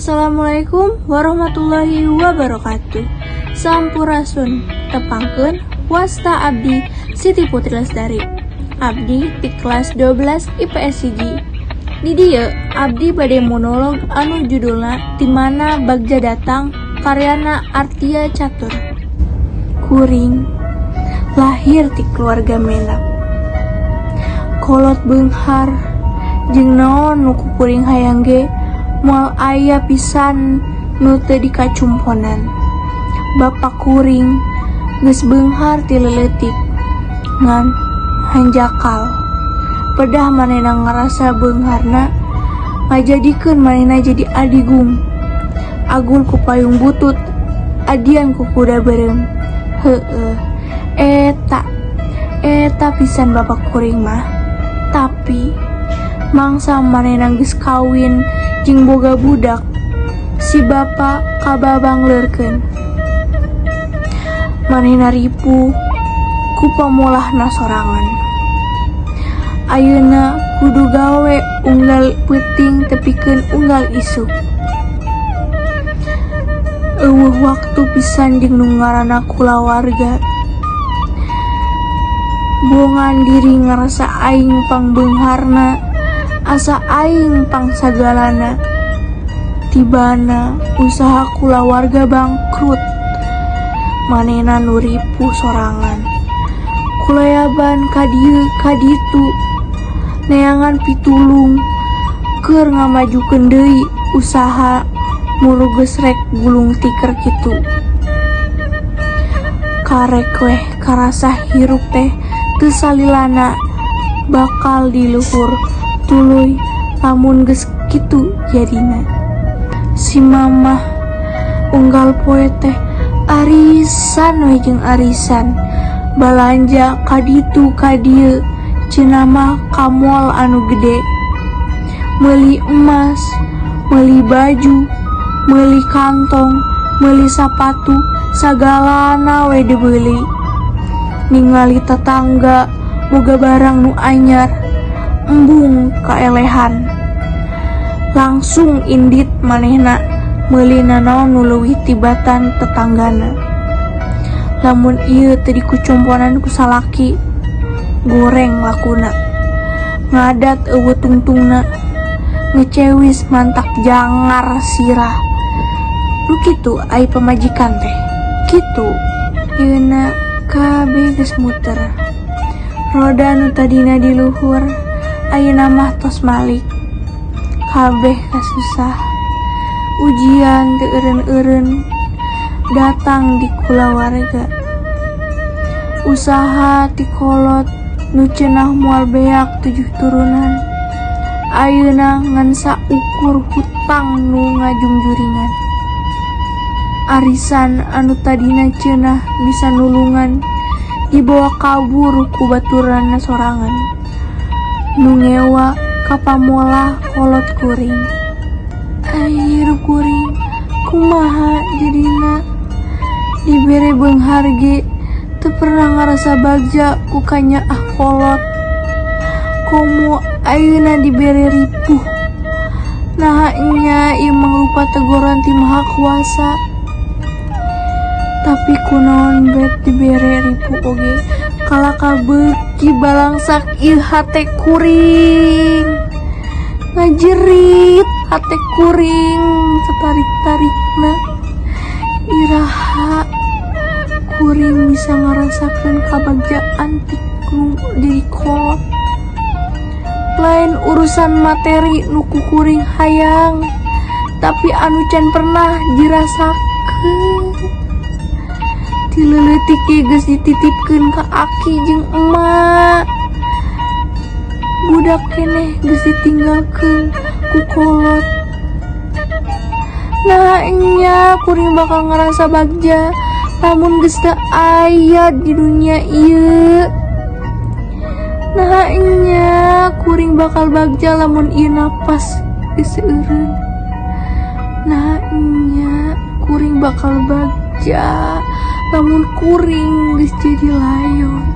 Assalamualaikum warahmatullahi wabarakatuh. Sampurasun. Tepangkeun, wasta abdi Siti Putri Lestari. Abdi di kelas 12 IPS 1. Di dieu abdi bade monolog anu judulna Ti Mana Bagja Datang, karyana Artia Catur. Kuring lahir ti keluarga menak. Kolot beunghar jeung naon nu ku kuring hayang ge moal aya pisan nu teu dikacumponan. Bapak kuring geus beunghar ti leutik, ngan hanjakal. Pedah manehna ngarasa beungharna ngajadikeun manehna jadi adigung. Agul ku payung butut, adian ku kuda beureum. Heueuh, eta eta pisan bapak kuring mah. Tapi mangsa manehna geus kawin jeung boga budak, si bapa kababangleurkeun. Manehna ripuh ku pamolahna sorangan. Ayeuna kudu gawe unggal peuting tepikeun unggal isuk. Euweuh waktu pisan jeung nu ngaranna kulawarga. Bongan diri ngarasa aing pangbeungharna, asa aing pangsagalana. Tibana usaha kulawarga bangkrut. Manehna nu ripuh sorangan. Kulayaban ka dieu ka ditu neangan pitulung keur ngamajukeun deui usaha nu geus rek gulung tiker kitu. Karek weh karasa hirup teh teu salilana bakal di luhur, tuluy lamun geus kitu jadina. Si mamah unggal poe teh arisan we jeung arisan, balanja ka ditu ka dieu, cenah mah ka mall anu gede. Meuli emas, meuli baju, meuli kantong, meuli sapatu, sagalana we dibeuli. Ningali tetangga boga barang nu anyar, embung kaelehan. Langsung indit manehna meuli nanaon nu leuwih tibatan tetanggana. Lamun ieu teu dikucumponan ku salaki, goreng lakuna. Ngadat euweuh tungtungna, ngecewis mantak jangar sirah. Nu kitu ai pamajikan teh, kitu. Yeuna kabeh geus muter. Roda nu tadina di luhur, ayeuna mah tos malik. Kabeh kasusah. Ujian teu eureun-eureun datang di kulawarga. Usaha ti kolot nu cenah moal beak tujuh turunan, ayeuna ngan saukur hutang nu ngajungjuringan. Arisan anu tadina cenah bisa nulungan dibawa kabur ku baturanna sorangan. Nu ngewa ka pamolah kolot kuring. Ai hirup kuring kumaha jadina? Dibere beunghar ge teu pernah ngarasa bagja ku kanyaah kolot. Komo ayeuna dibere ripuh. Naha nya ieu mangrupa teguran ti Maha Kuasa? Tapi kunaon bet dibere ripuh oge kalakah beuki balangsak ieu hate kuring. Ngajerit hate kuring satarik-tarikna. Iraha kuring bisa ngarasakeun kabagjaan ti nu jadi kolot? Lain urusan materi nu ku kuring hayang, tapi anu can pernah dirasakeun. Ti leutik ge geus dititipkeun ka aki jeung emak. Budak keneh geus ditinggalkeun ku kolot. Nah nya kuring bakal ngarasa bagja lamun geus teu aya di dunia ieu? Nah nya kuring bakal bagja lamun ieu napas geus seueureun? Nah nya kuring bakal bagja lamun kuring geus jadi layon?